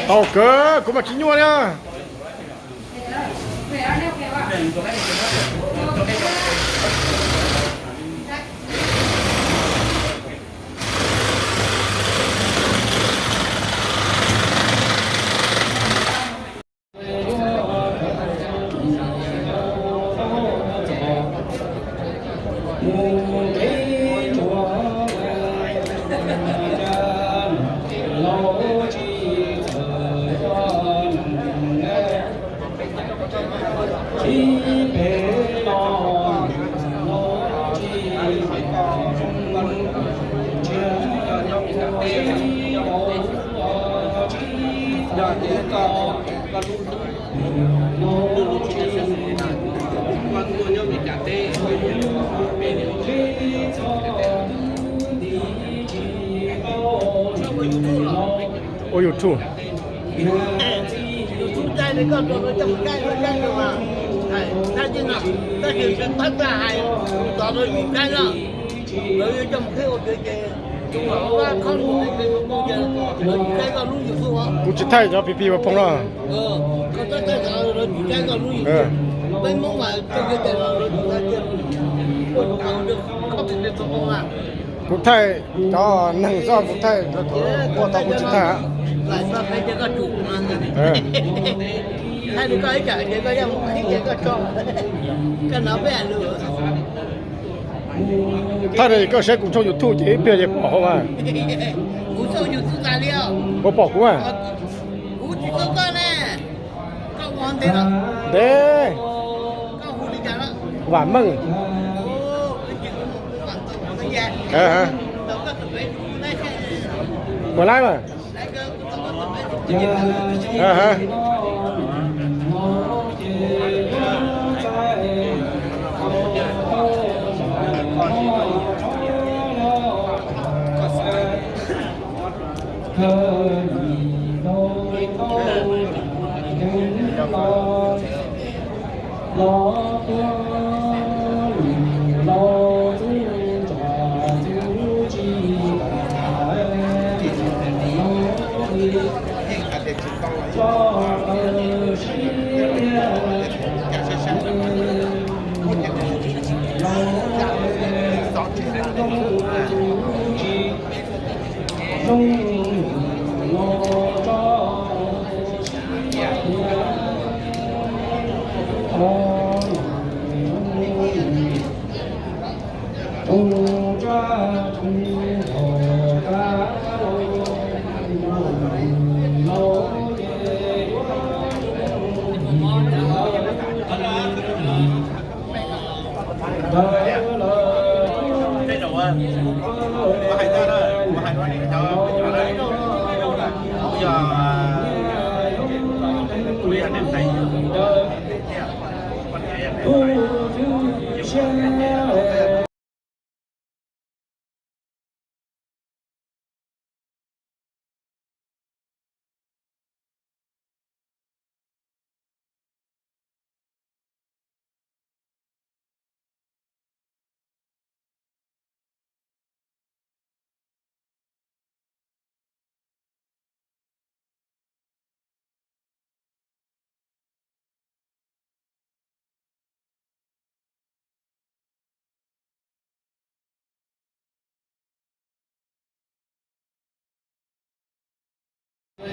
Tau kawg, kuv mas tsis nyuaj li. Ua YouTube. YouTube caij li koj rau coj mus caij, caij mas, tab sis tsis pab tag hais, tov rau yus caij no, lawv yuav coj mus qhib ua ke ces tus uas ua khob lus ces lawv tsis caij koj lub YouTube. Kuv tsis thaij cov phi phi ua phooj no. Koj txhob thaij cov lawv tsis caij koj lub YouTube. Peb Hmoob mas txoj kev cai no lawv tsis thaij kiag, ua khob lus khob phi phi phooj phooj a. Kuv thaij cov neeg xwb, kuv thaij cov thaum quaj tau kuv tsis thaij. Thaij li koj ib tsam ces koj yeej mus qhib ces koj tso, koj hnov peb lus. Thaij li koj saib kuv tshooj YouTube ces ib pliag ces pom hauv mas. Kuv tshooj YouTube tas li os. Puas pom kuv a? Kuv tsis tshooj koj ne. Koj ua ntev los? Ntev. Koj hu li cas los? Vam Meej. Mus laib mas. Ua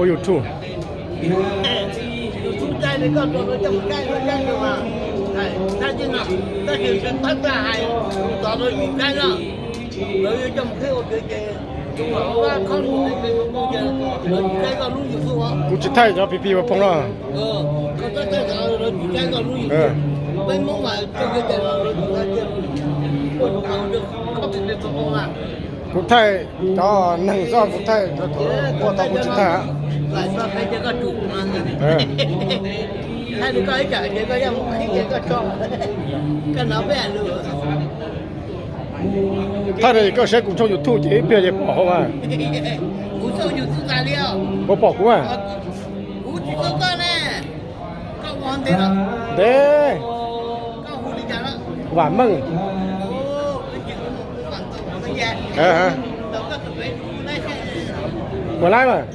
YouTube. Kuv tsis thaij cov P P Ua Phooj no. Kuv thaij cov neeg zoj, kuv thaij, kuv tau kuv tsis thaij. Thaij no es koj saib kuv tshooj YouTube ces ib pliag ces pom hauv mas. Puas pom kuv mas? Ntev. Vam Meej. Puas laib mas?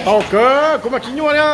Tau kawg, kuv mas tsis nyuaj li.